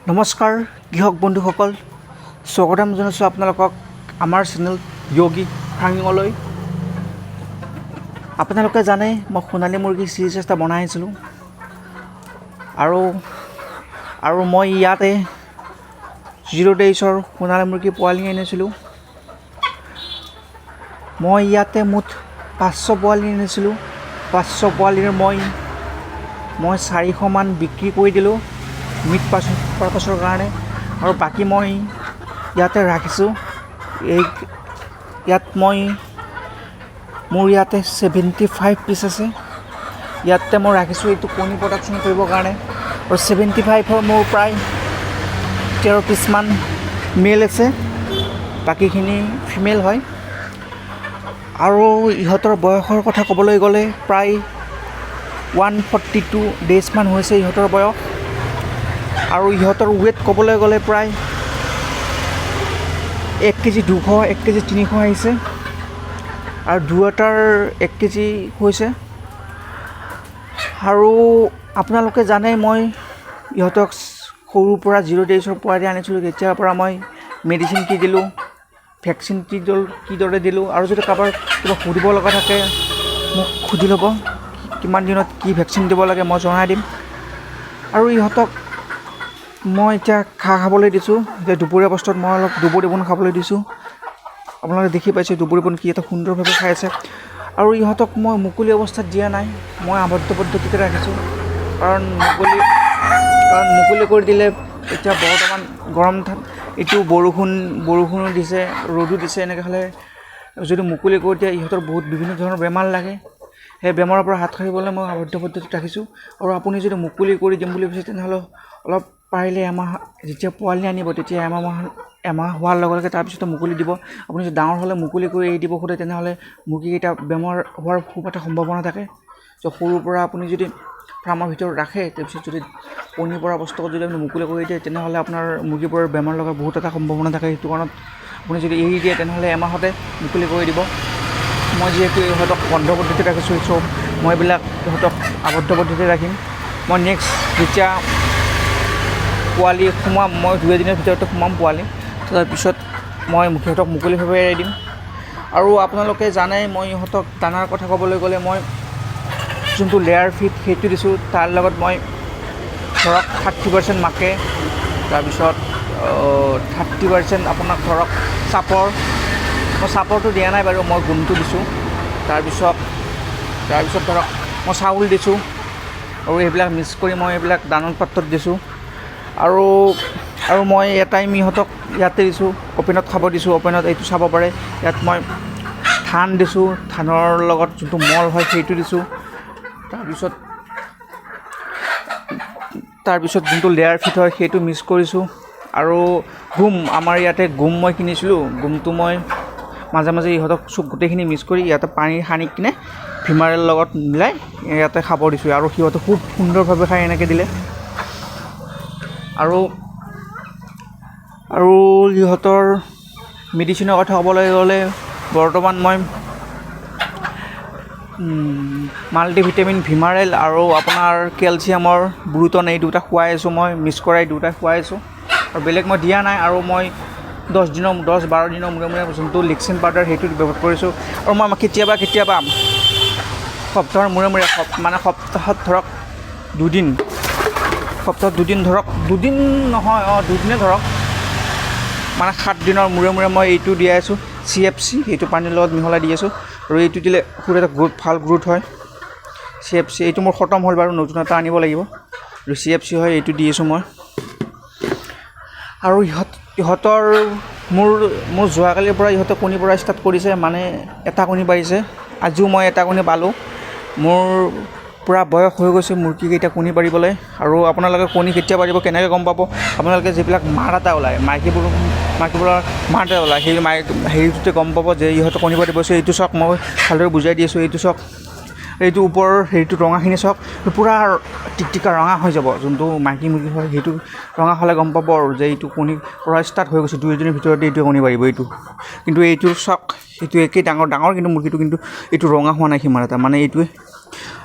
নমস্কাৰ কৃষক বন্ধুসকল, স্বাগতম জনাইছোঁ আপোনালোকক আমাৰ চেনেল য়োগী ফাৰ্মিঙলৈ। আপোনালোকে জানে, মই সোণালী মুৰ্গী চিৰিজ এটা বনাই আছিলোঁ আৰু আৰু মই ইয়াতে 0 ডেইজৰ সোণালী মুৰ্গী পোৱালি আনিছিলোঁ। মই ইয়াতে মুঠ 500 পোৱালি আনিছিলোঁ। 500 পোৱালিৰ মই 400মান বিক্ৰী কৰি দিলোঁ মিট পাৰপাছৰ কাৰণে আৰু বাকী মই ইয়াতে ৰাখিছোঁ। এই ইয়াত মই মোৰ ইয়াতে 75 পিচ আছে। ইয়াতে মই ৰাখিছোঁ এইটো কণী প্ৰডাকশ্যন কৰিবৰ কাৰণে। আৰু 75ৰ মোৰ প্ৰায় 13 পিচমান মেল আছে, বাকীখিনি ফিমেল হয়। আৰু ইহঁতৰ বয়সৰ কথা ক'বলৈ গ'লে প্ৰায় 142 ডেইজমান হৈছে ইহঁতৰ বয়স। আৰু ইহঁতৰ ৱেইট ক'বলৈ গ'লে প্ৰায় 1 কেজি 200, 1 কেজি 300 আহিছে আৰু দুটাৰ 1 কেজি হৈছে। আৰু আপোনালোকে জানে, মই ইহঁতক সৰুৰ পৰা 0 ডেইজৰ পোৱালি আনিছিলোঁ, তেতিয়াৰ পৰা মই মেডিচিন কি দিলোঁ, ভেকচিন কিদৰে দিলোঁ। আৰু যদি কাৰোবাৰ কিবা সুধিব লগা থাকে, মোক সুধি ল'ব। কিমান দিনত কি ভেকচিন দিব লাগে, মই জনাই দিম। আৰু ইহঁতক মই এতিয়া ঘাঁহ খাবলৈ দিছোঁ। এতিয়া দুপৰীয়া অৱস্থাত মই অলপ দুবৰি বন খাবলৈ দিছোঁ। আপোনালোকে দেখি পাইছে, দুবৰি বন কি এটা সুন্দৰভাৱে খাই আছে। আৰু ইহঁতক মই মুকলি অৱস্থাত দিয়া নাই, মই আবদ্ধ পদ্ধতিতে ৰাখিছোঁ। কাৰণ মুকলি কৰি দিলে এতিয়া বৰ্তমান গৰম, এইটো বৰষুণো দিছে, ৰ'দো দিছে, এনেকৈ হ'লে যদি মুকলি কৰি দিয়ে, ইহঁতৰ বহুত বিভিন্ন ধৰণৰ বেমাৰ লাগে। সেই বেমাৰৰ পৰা হাত সাৰিবলৈ মই আবদ্ধ পদ্ধতিত ৰাখিছোঁ। আৰু আপুনি যদি মুকলি কৰি দিম বুলি ভাবিছে, তেনেহ'লে অলপ পাৰিলে এমাহ, যেতিয়া পোৱালি আনিব তেতিয়া এমাহ হোৱাৰ লগে লগে তাৰপিছতে মুকলি দিব। আপুনি যদি ডাঙৰ হ'লে মুকলি কৰি এৰি দিব খোজে, তেনেহ'লে মুৰ্গীকেইটা বেমাৰ হোৱাৰ খুব এটা সম্ভাৱনা থাকে। চ' সৰুৰ পৰা আপুনি যদি ফাৰ্মৰ ভিতৰত ৰাখে, তাৰপিছত যদি কণী পৰা অৱস্থাত যদি আপুনি মুকলি কৰি দিয়ে, তেনেহ'লে আপোনাৰ মুৰ্গীবোৰৰ বেমাৰ লগাৰ বহুত এটা সম্ভাৱনা থাকে। সেইটো কাৰণত আপুনি যদি এৰি দিয়ে, তেনেহ'লে এমাহতে মুকলি কৰি দিব। মই যিহেতু ইহঁতক বন্ধ পদ্ধতিত ৰাখিছোঁ, চ' মই এইবিলাক ইহঁতক আবদ্ধ পদ্ধতিত ৰাখিম। মই নেক্সট যেতিয়া পোৱালি সোমাম, মই দুই এদিনৰ ভিতৰতে সোমাম পোৱালি, তাৰপিছত মই সিহঁতক মুকলিভাৱে এৰি দিম। আৰু আপোনালোকে জানে, মই ইহঁতক দানাৰ কথা ক'বলৈ গ'লে মই যোনটো লেয়াৰ ফিড সেইটো দিছোঁ। তাৰ লগত মই ধৰক 30% মাকে, তাৰপিছত 30% আপোনাক ধৰক চাপৰ, মই চাপৰটো দিয়া নাই বাৰু, মই গুমটো দিছোঁ। তাৰপিছত ধৰক মই চাউল দিছোঁ আৰু এইবিলাক মিক্স কৰি মই এইবিলাক দানৰ পাত্ৰত দিছোঁ। আৰু আৰু মই এটাইম ইহঁতক ইয়াতে দিছোঁ, অ'পেনত খাব দিছোঁ। অ'পেনত এইটো চাব পাৰে, ইয়াত মই ধান দিছোঁ, ধানৰ লগত যোনটো মল হয় সেইটো দিছোঁ। তাৰপিছত তাৰপিছত যোনটো লেয়াৰ ফিড হয় সেইটো মিক্স কৰিছোঁ। আৰু গুম, আমাৰ ইয়াতে গুম মই কিনিছিলোঁ। গুমটো মই মাজে মাজে ইহঁতক চব গোটেইখিনি মিক্স কৰি ইয়াতে পানী সানি কিনে ভিমাৰেল লগত মিলাই ইয়াতে খাব দিছোঁ আৰু সিহঁতে খুব সুন্দৰভাৱে খাই এনেকৈ দিলে। আৰু আৰু ইহঁতৰ মেডিচিনৰ কথা ক'বলৈ গ'লে বৰ্তমান মই মাল্টিভিটামিন ভিমাৰেল আৰু আপোনাৰ কেলছিয়ামৰ ব্ৰুটন, এই দুটা খুৱাই আছোঁ। মই মিক্স কৰাই দুটা খুৱাই আছোঁ আৰু বেলেগ মই দিয়া নাই। আৰু মই 10 দিনৰ, 10-12 দিনৰ মূৰে মূৰে যোনটো লিক্সিন পাউডাৰ সেইটো ব্যৱহাৰ কৰিছোঁ। আৰু মই কেতিয়াবা কেতিয়াবা সপ্তাহৰ মূৰে মূৰে, মানে সপ্তাহত ধৰক দুদিন, সপ্তাহত দুদিন ধৰক, দুদিন নহয়, অঁ, দুদিনে ধৰক, মানে 7 দিনৰ মূৰে মূৰে মই এইটো দিয়াই আছোঁ, চি এফ চি, সেইটো পানীৰ লগত মিহলাই দি আছোঁ। আৰু এইটো দিলে খুব এটা গ্ৰ'থ, ভাল গ্ৰ'থ হয়। চি এফ চি এইটো মোৰ খতম হ'ল বাৰু, নতুন এটা আনিব লাগিব। আৰু চি এফ চি হয়, এইটো দি আছোঁ মই। আৰু ইহঁতৰ মোৰ মোৰ যোৱাকালিৰ পৰা ইহঁতে কণী পৰা ষ্টাৰ্ট কৰিছে, মানে এটা কণী পাৰিছে। আজিও মই এটা কণী পালোঁ। মোৰ পূৰা বয়স হৈ গৈছে মুৰ্গীকেইটা কণী পাৰিবলৈ। আৰু আপোনালোকে কণী কেতিয়া পাৰিব কেনেকৈ গম পাব? আপোনালোকে যিবিলাক মাত এটা ওলায়, মাইকীবোৰৰ মাত এটা ওলায়, সেই হেৰিটোতে গম পাব যে ইহঁতে কণী পাৰিব। এইটো চাওক, মই ভালদৰে বুজাই দি আছোঁ। এইটো চাওক, এইটো ওপৰৰ হেৰিটো ৰঙাখিনি চাওক, পূৰা টিকটিকা ৰঙা হৈ যাব। যোনটো মাইকী মুৰ্গী হয়, সেইটো ৰঙা হ'লে গম পাব আৰু যে এইটো কণী পৰা ষ্টাৰ্ট হৈ গৈছে, দুই এদিনৰ ভিতৰতে এইটোৱে কণী পাৰিব এইটো। কিন্তু এইটো চাওক, এইটো একেই ডাঙৰ ডাঙৰ, কিন্তু মুৰ্গীটো কিন্তু এইটো ৰঙা হোৱা নাই সিমান এটা, মানে এইটোৱে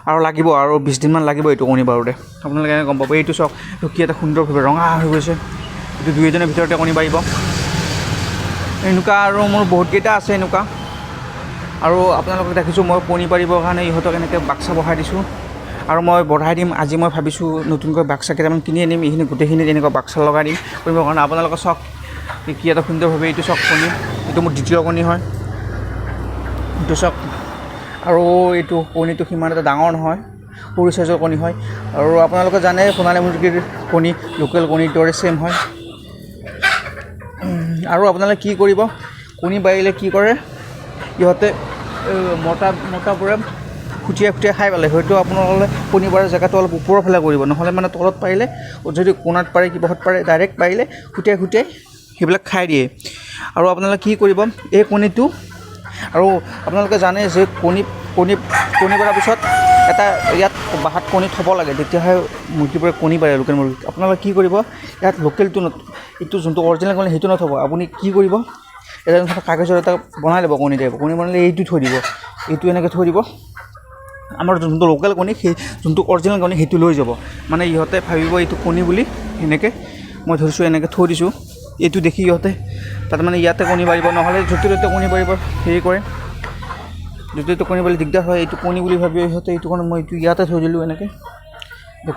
আৰু লাগিব আৰু 20 দিনমান লাগিব এইটো কণী পাৰোঁতে। আপোনালোকে এনেকৈ গম পাব। এইটো চাওক, এইটো কি এটা সুন্দৰভাৱে ৰঙা হৈ গৈছে। এইটো 2 এদিনৰ ভিতৰতে কণী পাৰিব এনেকুৱা। আৰু মোৰ বহুতকেইটা আছে এনেকুৱা। আৰু আপোনালোকক দেখিছোঁ, মই কণী পাৰিবৰ কাৰণে ইহঁতক এনেকৈ বাক্সা বহাই দিছোঁ আৰু মই বঢ়াই দিম। আজি মই ভাবিছোঁ নতুনকৈ বাক্সা কেইটামান কিনি আনিম। এইখিনি গোটেইখিনিত এনেকুৱা বাক্সা লগাই দিম কৰিবৰ কাৰণে। আপোনালোকে চাওক, কি এটা সুন্দৰভাৱে। এইটো চাওক কণী, এইটো মোৰ দ্বিতীয় কণী হয়। এইটো চাওক। আৰু এইটো কণীটো সিমান এটা ডাঙৰ নহয়, সৰু চাইজৰ কণী হয়। আৰু আপোনালোকে জানে, সোণালী মুৰ্গীৰ কণী লোকেল কণীৰ দৰে ছেইম হয়। আৰু আপোনালোকে কি কৰিব, কণী পাৰিলে কি কৰে ইহঁতে, মতাবোৰে খুটিয়াই খুটিয়াই খাই পেলায়। হয়তো আপোনালোকে কণী পৰা জেগাটো অলপ ওপৰৰ ফালে কৰিব, নহ'লে মানে তলত পাৰিলে, যদি কোণাত পাৰে, কিবাহত পাৰে, ডাইৰেক্ট পাৰিলে খুটিয়াই খুটিয়াই সেইবিলাক খাই দিয়ে। আৰু আপোনালোকে কি কৰিব, এই কণীটো, আৰু আপোনালোকে জানে যে কণী পৰাৰ পিছত এটা ইয়াত বাহাত কণী থ'ব লাগে, তেতিয়াহে মুৰ্গীবোৰে কণী পাৰে, লোকেল মুৰ্গী। আপোনালোকে কি কৰিব, ইয়াত লোকেলটো, এইটো যোনটো অৰিজিনেল কণী সেইটো নথ'ব। আপুনি কি কৰিব, এটা কাগজৰ এটা বনাই ল'ব কণী টাইপ। কণী বনালে এইটো থৈ দিব, এইটো এনেকৈ থৈ দিব। আমাৰ যোনটো লোকেল কণী, সেই যোনটো অৰিজিনেল কণী সেইটো লৈ যাব। মানে ইহঁতে ভাবিব এইটো কণী বুলি। সেনেকৈ মই ধৰিছোঁ, এনেকৈ থৈ দিছোঁ। এইটো দেখি ইহঁতে তাত মানে ইয়াতে কণী পাৰিব, নহ'লে য'তে ত'তে কণী পাৰিব হেৰি কৰে। য'তে ত'তে কণী পাৰিলে দিগদাৰ হয়। এইটো কণী বুলি ভাবি ইহঁতে, এইটো কাৰণে মই এইটো ইয়াতে থৈ দিলোঁ। এনেকৈ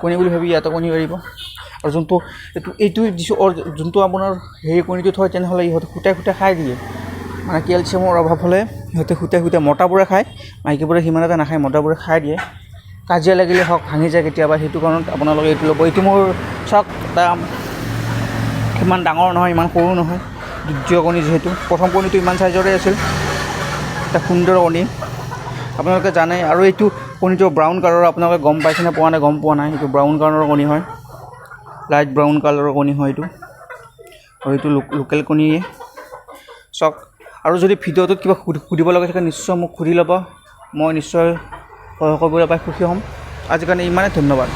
কণী বুলি ভাবি ইয়াতে কণী পাৰিব। আৰু যোনটো এইটো দিছোঁ, যোনটো আপোনাৰ হেৰি কণীটো থয়, তেনেহ'লে ইহঁতে খুটাই খুটাই খাই দিয়ে। মানে কেলছিয়ামৰ অভাৱ হ'লে সিহঁতে খুটাই খুটাই, মতাবোৰে খায়, মাইকীবোৰে সিমান এটা নাখায়, মতাবোৰে খাই দিয়ে। কাজিয়া লাগিলে হওক, ভাঙি যায় কেতিয়াবা। সেইটো কাৰণত আপোনালোকে এইটো ল'ব। এইটো মোৰ চাওক, এটা ইমান ডাঙৰ নহয়, ইমান সৰু নহয়, দ্বিতীয় কণী যিহেতু। প্ৰথম কণীটো ইমান চাইজৰে আছিল। এটা সুন্দৰ কণী, আপোনালোকে জানে। আৰু এইটো কণীটো ব্ৰাউন কালাৰৰ, আপোনালোকে গম পাইছেনে পোৱা নাই গম পোৱা নাই। এইটো ব্ৰাউন কালাৰৰ কণী হয়, লাইট ব্ৰাউন কালাৰৰ কণী হয় এইটো। আৰু এইটো লোকেল কণীয়ে। চাওক, আৰু যদি ভিডিঅ'টোত কিবা সুধিব লগা থাকে, নিশ্চয় মোক সুধি ল'ব। মই নিশ্চয় সহায় কৰিবলৈ পাই সুখী হ'ম। আজিৰ কাৰণে ইমানেই, ধন্যবাদ।